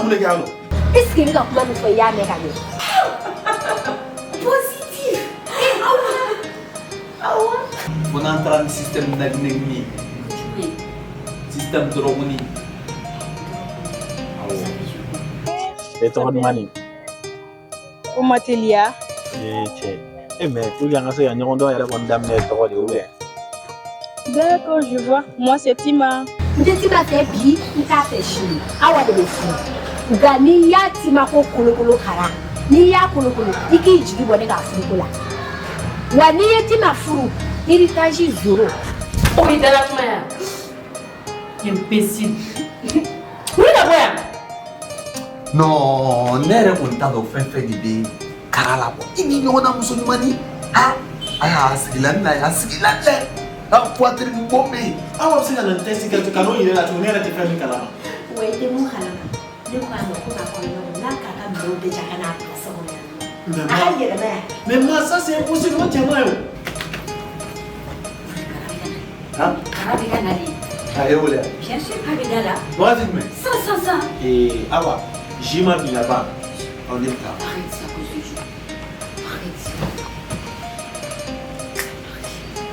mun de kɛ yan nɔ? Est ce que i bɛ ka kuma min fɔ, i y'a mɛn ka ɲɛ? Positif. Awa. Fo n'an taara ni système nagi-nagini ye, système dɔrɔguni. Awɔ. E tɔgɔ duman nin? O ma teliya. Ee cɛ, e mais pour que an ka se ka ɲɔgɔn dɔn yɛrɛ kɔni daminɛ ye tɔgɔ de ye ou bien? D'accord, je vois. Moi, c'est Tima. N tɛ Tima fɛ bi, n t'a fɛ sini. Awa de bɛ furu, nka n'i y'a Tima ko kolokolo kara, n'i y'a kolokolo, i k'i jigi bɔ ne ka furuko la. Wa n'i ye Tima furu, héritage zéro. O y'i dala kuma yan. Imbécile. Wuli ka bɔ yan. Non, ne yɛrɛ kɔni t'a dɔn fɛn fɛn de bɛ kara la bɔ i ni ɲɔgɔn na muso ɲuman ni ha a y'a sigila nin na a sigila dɛ a poitrine bɔ bɛ yen. Awa bɛ se ka na nin test kɛ ka n'o yira e la cogo, ne yɛrɛ tɛ fɛn min kalama. Wa i tɛ mun kalama, ne ko a ma ko ka kɔɲɔ don n'a k'a ka minɛnw bɛɛ ja ka n'a bila so kɔnɔ yan nɔ, a ka yɛlɛma yan. Mais ma, ça c'est impossible, o cɛ man ɲi o. Han. Kara bɛ ka na de. A ye wele. Bien sûr k'a bɛ da la. Wagati jumɛn? San san san. Ee Awa, jus ma bin ka ban. Ɔ, ne bɛ taa. Arrête, c'est à cause de Dieu.